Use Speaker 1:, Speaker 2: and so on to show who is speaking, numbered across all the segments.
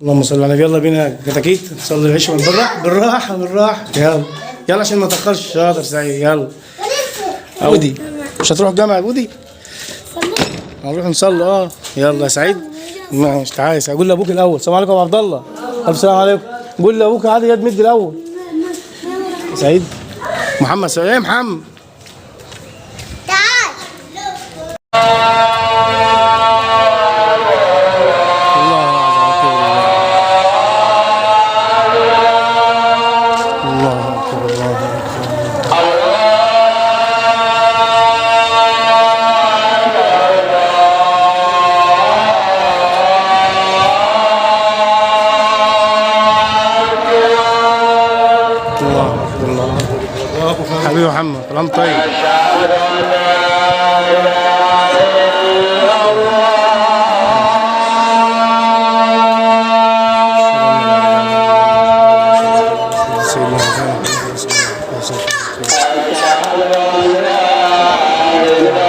Speaker 1: اللهم صل على النبي. يلا بينا كتاكيت نصلي العشاء من بالراحة بالراحة بالراحة. يلا يلا عشان ما تاخرش. شاطر سعيد. يلا بودي، مش هتروح الجامعة يا بودي؟ هنروح نصلي. يلا يا سعيد. ماشي تعالى يا سعيد. قول لابوك الاول. السلام عليكم يا ابو عبد الله. الف سلام عليكم. قول لابوك عادي يد مد الاول. سعيد محمد سعيد. ايه يا محمد؟
Speaker 2: تعال.
Speaker 1: الله اكبر الله اكبر الله اكبر. الله اكبر الله اكبر. حبيبي محمد كلام طيب. سيدنا محمد صلى الله عليه وسلم. أشهد أن لا إله إلا الله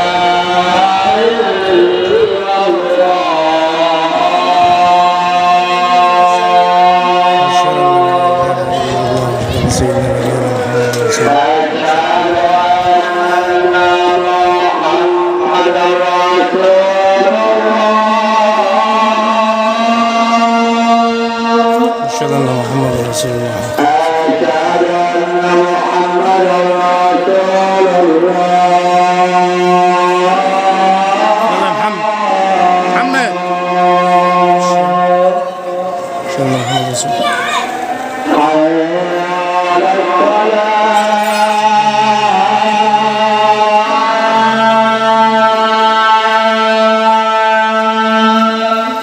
Speaker 1: سيدنا نبينا محمد صلى الله عليه وسلم. أشهد أن محمد رسول الله. يلا يا محمد. محمد. أشهد أن محمد رسول الله.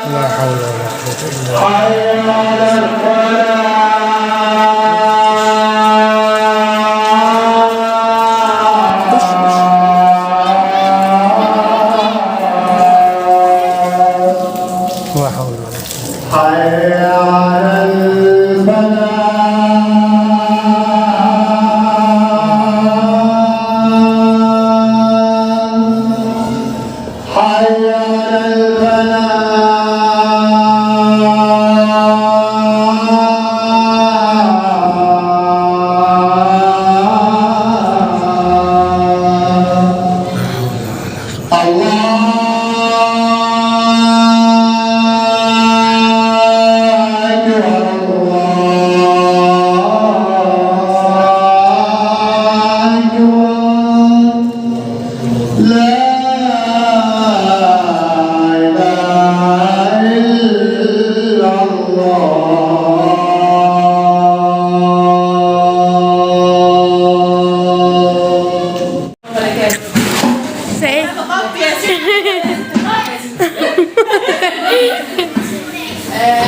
Speaker 1: لا حول ولا قوة إلا بالله. لا حول ولا قوة.
Speaker 2: سعيد.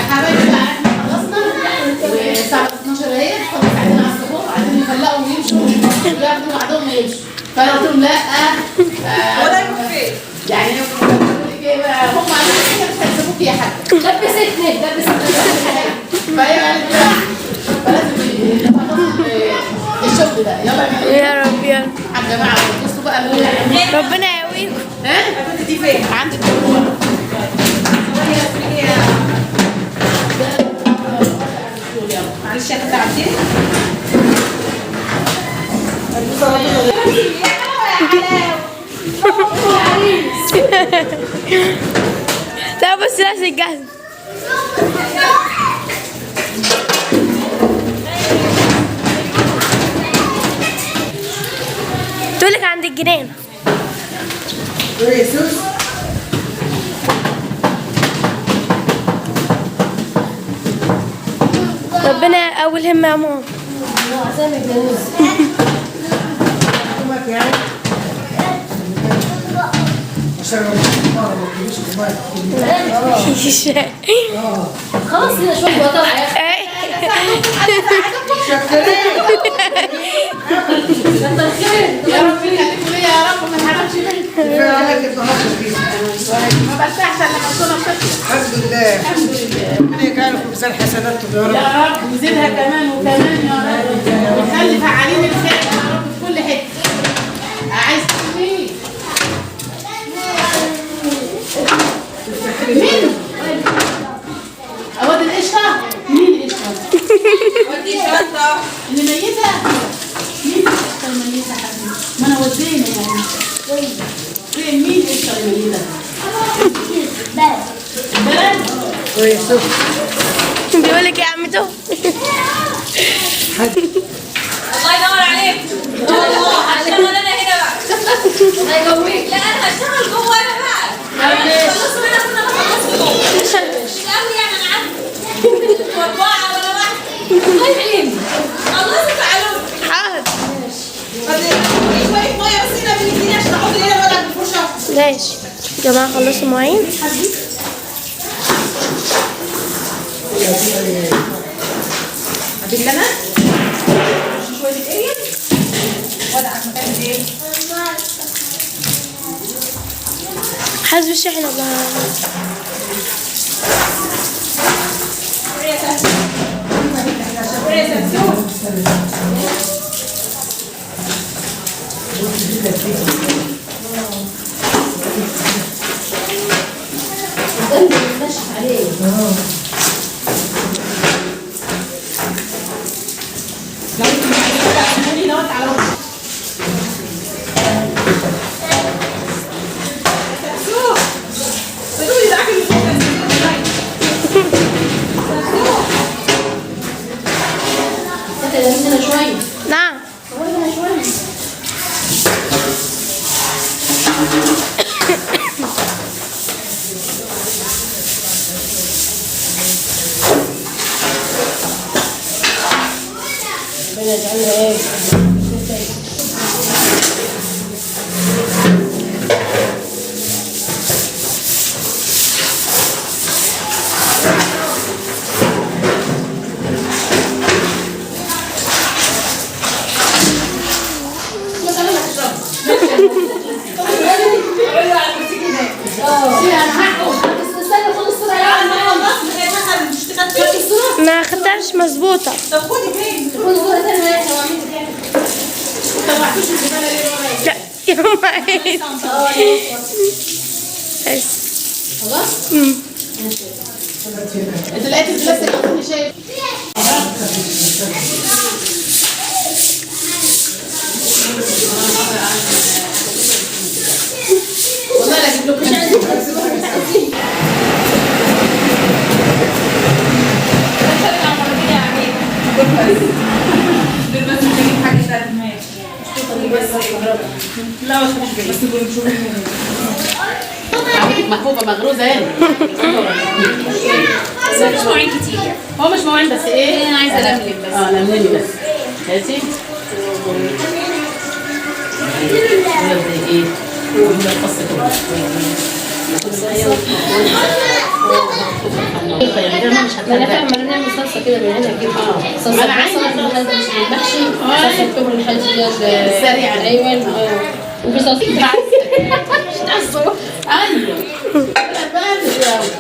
Speaker 3: حبايبي بقى احنا خلصنا والساعة 12 اهي. خلاص قاعدين على السحور، قاعدين يفلقوا ويمشوا وياخدوا بعضهم ويمشوا. فانا قلت لهم لا.
Speaker 4: ولا يروح فين؟
Speaker 3: يعني هم قالوا لي كده مش هيسيبوك يا حاج.
Speaker 5: دبستني دبستني.
Speaker 3: فهي قالت لا، فلازم نخلص الشغل ده. يلا يا
Speaker 2: يا رب يا رب.
Speaker 3: جماعة بصوا بقى اللي هو
Speaker 2: ربنا يقويكم.
Speaker 3: ها؟
Speaker 4: كنت دي فين؟
Speaker 3: عند الدكتور.
Speaker 4: معلش يا تعبتيني.
Speaker 2: لا بس لا الجهاز. تقولك عند الجنان. ربنا أول همة يا ماما.
Speaker 5: خلاص لنا شوية بقى طالعه يا اخي. كتر خير.
Speaker 3: يا رب يخليكم ليا يا رب وما نحرمش منكم. ما برتاحش الا لما اكون مبسوطة.
Speaker 6: الحمد لله.
Speaker 3: الحمد لله.
Speaker 6: ربنا يجعله في ميزان حسناته يا رب.
Speaker 3: يا رب وزيدها كمان وكمان يا رب، وخلي فعالين الخير يا رب في كل حتة. عايز مين؟ مين؟ اود القشطه؟
Speaker 4: ودي شنطه
Speaker 3: اللي ميته. مين قشطه الميتة حبيبي؟ ما انا ودينا يعني. فين مين قشطه الميتة؟ البلد.
Speaker 2: بيقول لك يا عمته.
Speaker 4: الله ينور عليك. الله هشتغل انا هنا بقى. الله يقويك. لا انا هشتغل جوه انا بقى. خلصوا هنا كنا خلصوا جوه. مش قوي يعني انا عارفه. اربعة ولا واحدة. الله يعين. خلصوا تعالوا.
Speaker 2: حاضر.
Speaker 4: شوية مية بس هنا بالجنيه عشان احط هنا ولا بالفرشه.
Speaker 2: ماشي يا جماعة خلصوا مواعين.
Speaker 4: بالله انا شوية ايه ولا مكان ايه؟
Speaker 2: حاسب الشحنة بقى.
Speaker 3: لو انتوا مش عايزين تعملوا لي دوت على وشك.
Speaker 2: نعم. ما خدتهاش مظبوطة.
Speaker 4: طب خدي فين؟
Speaker 2: لا يا ماما بس.
Speaker 3: خلاص؟ انت لقيت البلاستيك اظن شايف. والله لا اجيب لكم. مش عايزين.
Speaker 4: لا مش بس
Speaker 3: عمتك محبوبه مغروزه هنا.
Speaker 5: بس مش مواعين كتير.
Speaker 3: هو مش مواعين بس ايه؟
Speaker 5: انا عايزه لملم بس.
Speaker 3: لملمي بس. ماشي؟ زي ايه؟ الفص كله.
Speaker 5: ما انا نعمل صلصه كده من هنا كده. صلصه المحشي، صلصه التمر الحلو
Speaker 3: السريعة.
Speaker 5: ايوه. وفي صلصه مش تعصب.
Speaker 3: ايوه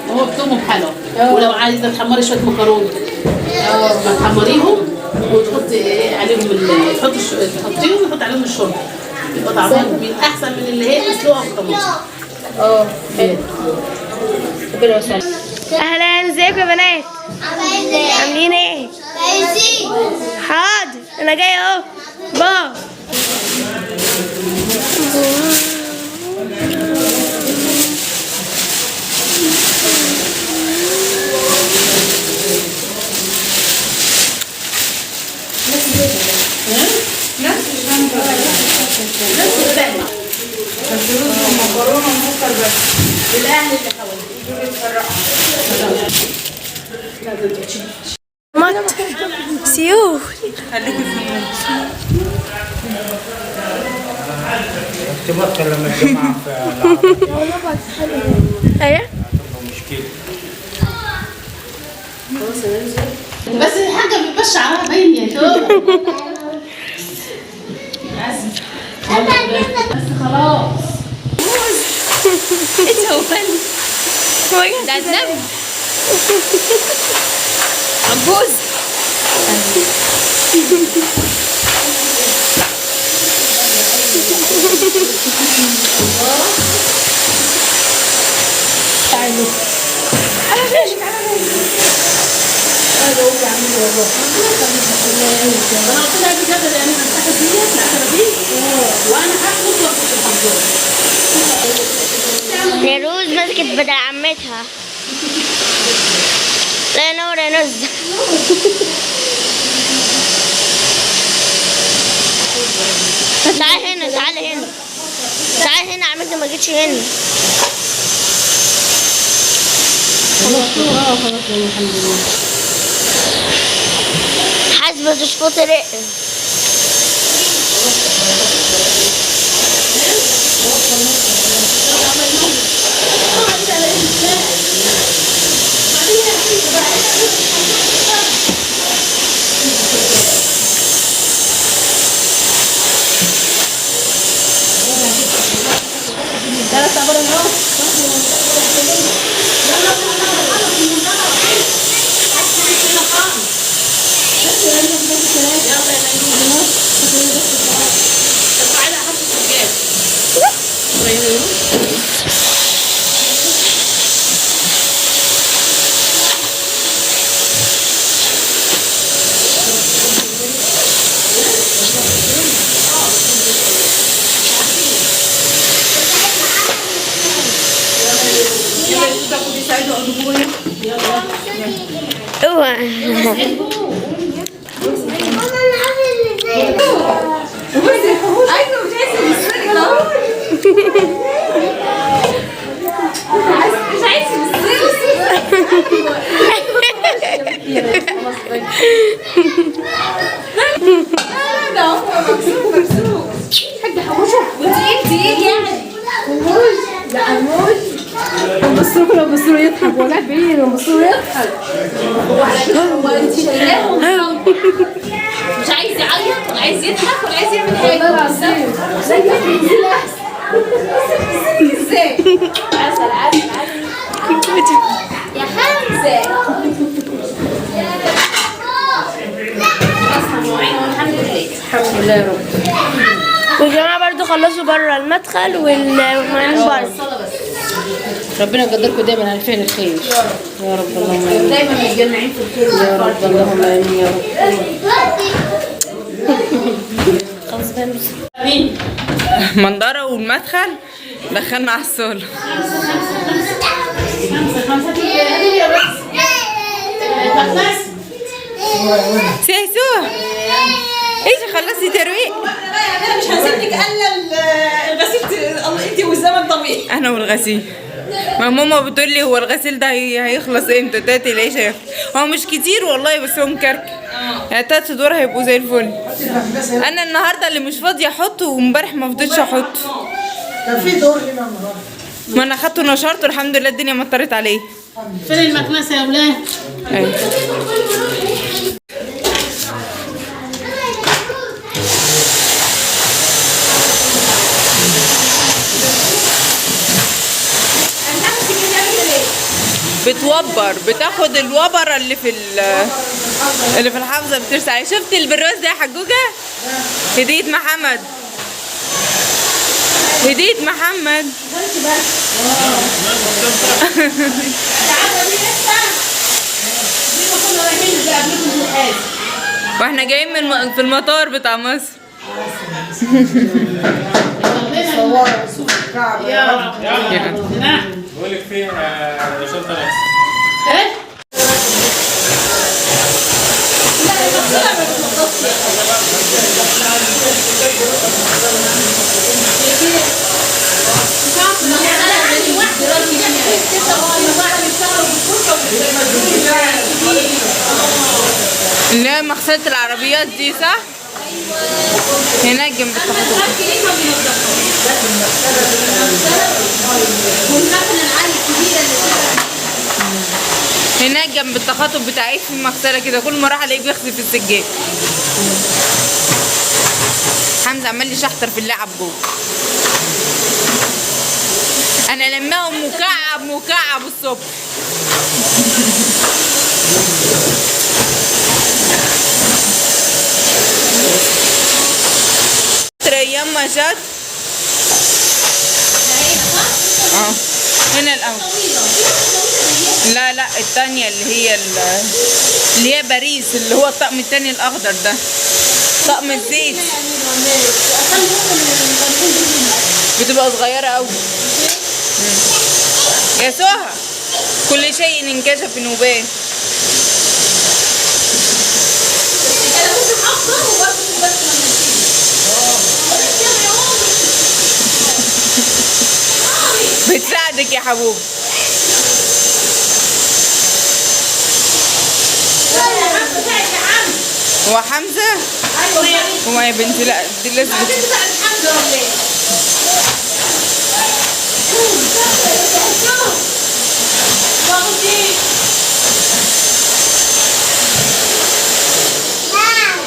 Speaker 3: هو بتومه بحاله. ولو عايزه تحمري شوية مكرونه تحمريهم وتحطي عليهم تحطيهم وتحطي عليهم الشوربة، يبقى طعمها من احسن من اللي هي مسلوقة بالطماطم.
Speaker 5: حلو. ربنا يوسعك.
Speaker 2: اهلا، ازيكم يا بنات؟ عاملين ايه؟ حاضر انا جاي اهو. باي. مط سيول.
Speaker 1: تبطل لما الجماعة في العربية.
Speaker 2: ايوه
Speaker 1: مشكلة.
Speaker 3: بس الحاجة ما بيبقاش شعرها باين يا توبه. بس خلاص.
Speaker 5: انت هو ده النبي عبوز.
Speaker 3: الله يقويك يا عمي والله. انا قلت لها دي كذا لان انا همسحت ديت العتبة دي وانا هاخد واخد الحفاظات.
Speaker 2: نيروز مسكت بدل عمتها. لا ينور يا نز. تعال هنا، تعال هنا، تعال هنا، عمتي ما جتش هنا.
Speaker 5: خلصتوها؟ اه خلاص الحمد لله.
Speaker 2: حاسبة تشفطي رق. اوعى.
Speaker 4: ايوه مش عايز يبصلك اهو. مش عايز يبصلك. لا ده هو مكسوف مكسوف. حاج حوشه وتقيل تقيل يعني.
Speaker 5: لا عموش بصوا له، بصوا له يضحك ولا بعيد، بصوا له يضحك.
Speaker 4: هو انت شايلاه مش عايز يعيط ولا عايز يضحك ولا عايز يعمل حاجة.
Speaker 5: والله العظيم لا ينزل احسن.
Speaker 4: ازاي؟ عسل عسل عسل يا حمزة. الحمد لله
Speaker 5: الحمد لله يا رب.
Speaker 2: والجماعة برضو خلصوا بره المدخل والمعين بره.
Speaker 5: ربنا يقدركم دايما على فعل الخير يا رب، اللهم امين.
Speaker 4: دايما متجمعين في الخير
Speaker 5: يا رب، اللهم امين يا رب.
Speaker 2: خلاص بقى.
Speaker 7: منظره والمدخل دخلنا على الصاله.
Speaker 3: 5 5
Speaker 7: سيسو ايش خلصتي ترويق؟
Speaker 4: انا مش هسيب لك الا الغسيل، انت والزمن طويل.
Speaker 7: انا والغسيل، ما ماما بتقول لي هو الغسيل ده هيخلص امتى؟ تلات العيش هيخلص. هو مش كتير والله بس هو مكركب يعني، 3 ادوار هيبقوا زي الفل. انا النهارده اللي مش فاضية احطه، وامبارح ما فضيتش احطه.
Speaker 6: كان في دور هنا النهارده،
Speaker 7: ما انا خدته نشرته الحمد لله، الدنيا مطرت عليه.
Speaker 3: فين المكنسة يا ولاد؟
Speaker 7: ايوه. بتوبر، بتاخد الوبره اللي في اللي في الحافظة بترسى عليه. شفت البرواز ده يا حجوجه؟ هديه محمد، هديه محمد. واحنا جايين من في المطار بتاع مصر.
Speaker 3: يا رب.
Speaker 8: بقول لك فين شنطه نفسك؟
Speaker 3: ايه؟ لا المغسلة ما بتنضفش يا
Speaker 7: اللي هي مغسله العربيات دي صح؟ هناك جنب التخطيط. هناك جنب التخاطب بتاع ايه في مغسله كده، كل ما اروح الاقيه بيغسل في السجاد. حمزة عمال يشحتر في اللعب جوه. انا لماهم مكعب مكعب الصبح. ايام ما جت هنا الاول. لا لا التانية اللي هي اللي هي باريس، اللي هو الطقم التاني الاخضر ده، طقم الزيت، بتبقى صغيرة قوي. يا سهى كل شيء انكشف نوباه. بتساعدك يا حبوب. هو حمزة؟ ايوه هو يا بنتي. لا دي لازم
Speaker 4: حمزة ولا ايه؟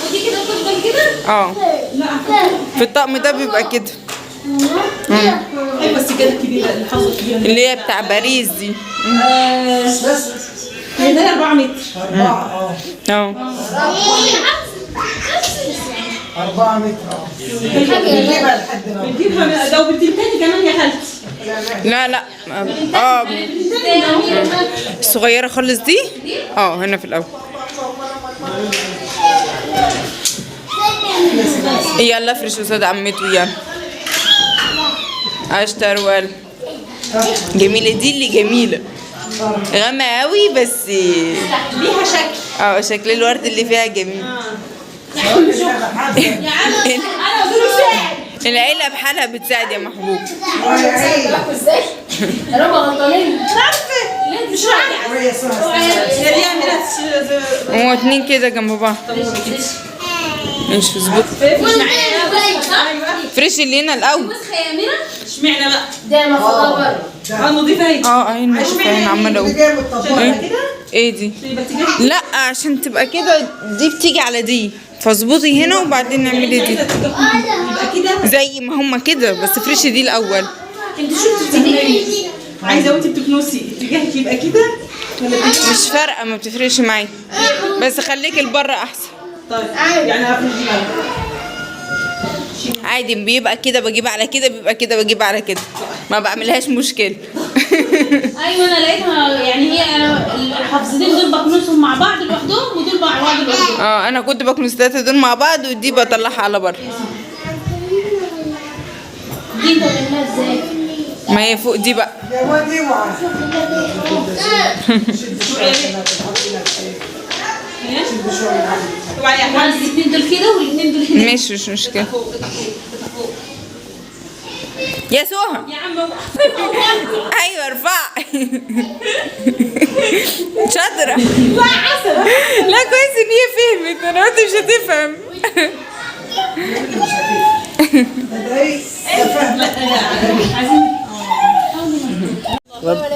Speaker 4: ودي كده بتفضل كده؟
Speaker 7: اه في الطقم ده بيبقى كده.
Speaker 3: ايوه بس كده الكبيرة، الحظ الكبيرة
Speaker 7: اللي هي بتاع باريس دي.
Speaker 6: بس
Speaker 3: هنا 4 متر.
Speaker 6: 4
Speaker 7: اه
Speaker 6: 4 متر. بنجيبها لحد ما
Speaker 3: بنجيبها لو بالتلتاني كمان يا خالتي.
Speaker 7: لا لا الصغيرة خالص دي هنا في الأول. يلا افرش قصاد عمته. يلا اشتر ولا جميلة دي، اللي جميلة غامقة قوي بس
Speaker 3: ليها شكل.
Speaker 7: شكل الورد اللي فيها جميل.
Speaker 3: يا عم انا قلت له ساعد.
Speaker 7: العيلة بحالها بتساعد يا محبوب.
Speaker 5: ازاي؟ انا غلطانين.
Speaker 3: مش عارفه ليه مش راضية.
Speaker 7: هو اتنين كده جنب بعض. مش اظبط. فرش اللي هنا الاول.
Speaker 4: وسخة يا اميره؟
Speaker 3: اشمعنى بقى؟
Speaker 5: ده المفروض بره.
Speaker 3: نضيفه اهي.
Speaker 7: اهي نضيفه اهي، عماله اقول ايه دي؟ لا عشان تبقى كده، دي بتيجي على دي، فاظبطي هنا وبعدين اعملي دي زي ما هما كده، بس فرشي دي الاول.
Speaker 3: انت شو بتعملي؟ عايزه وانت بتكنسي اتجاهك يبقى كده ولا
Speaker 7: مش فارقه، ما بتفرقش معايا، بس خليكي لبره احسن.
Speaker 3: طيب يعني افرش دي
Speaker 7: عادي، بيبقى كده بجيب على كده، بيبقى كده بجيب على كده، ما بعملهاش مشكلة.
Speaker 4: ايوه انا لقيتها، يعني هي الحافظتين دول بكنسهم مع بعض لوحدهم ودول مع بعض لوحدهم.
Speaker 7: انا كنت بكنس 3 دول مع بعض ودي بطلعها على بره.
Speaker 5: دي انت بتعملها ازاي؟
Speaker 7: ما هي فوق دي بقى.
Speaker 6: يا واد اوعى. شد شوية كده، تحطي لك شد شوية من عندك.
Speaker 4: الاثنين دول كده والاثنين دول كده.
Speaker 7: ماشي مش مشكلة. يا سهى
Speaker 3: يا عم.
Speaker 7: ايوه ارفع. شاطرة. لا كويس ان هي فهمت، انا قلت مش هتفهم.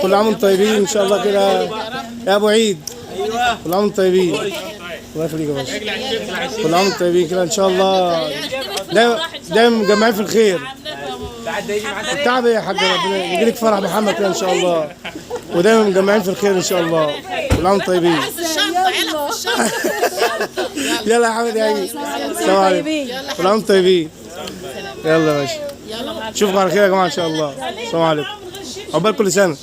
Speaker 1: كل عام وانتم طيبين ان شاء الله كده يا ابو عيد. كل عام وانتم طيبين. الله يخليك يا باشا. كل عام وانتم طيبين كده ان شاء الله، دايما مجمعين في الخير. التعب يا حاج، ربنا يجيلك فرح محمد كده ان شاء الله، ودايما مجمعين في الخير ان شاء الله. كل عام وانتم طيبين. يلا يا حمد يا عيد. السلام عليكم. كل عام وانتم طيبين. يلا يا باشا، نشوفكم على خير يا جماعة ان شاء الله. السلام عليكم. عقبال كل سنة.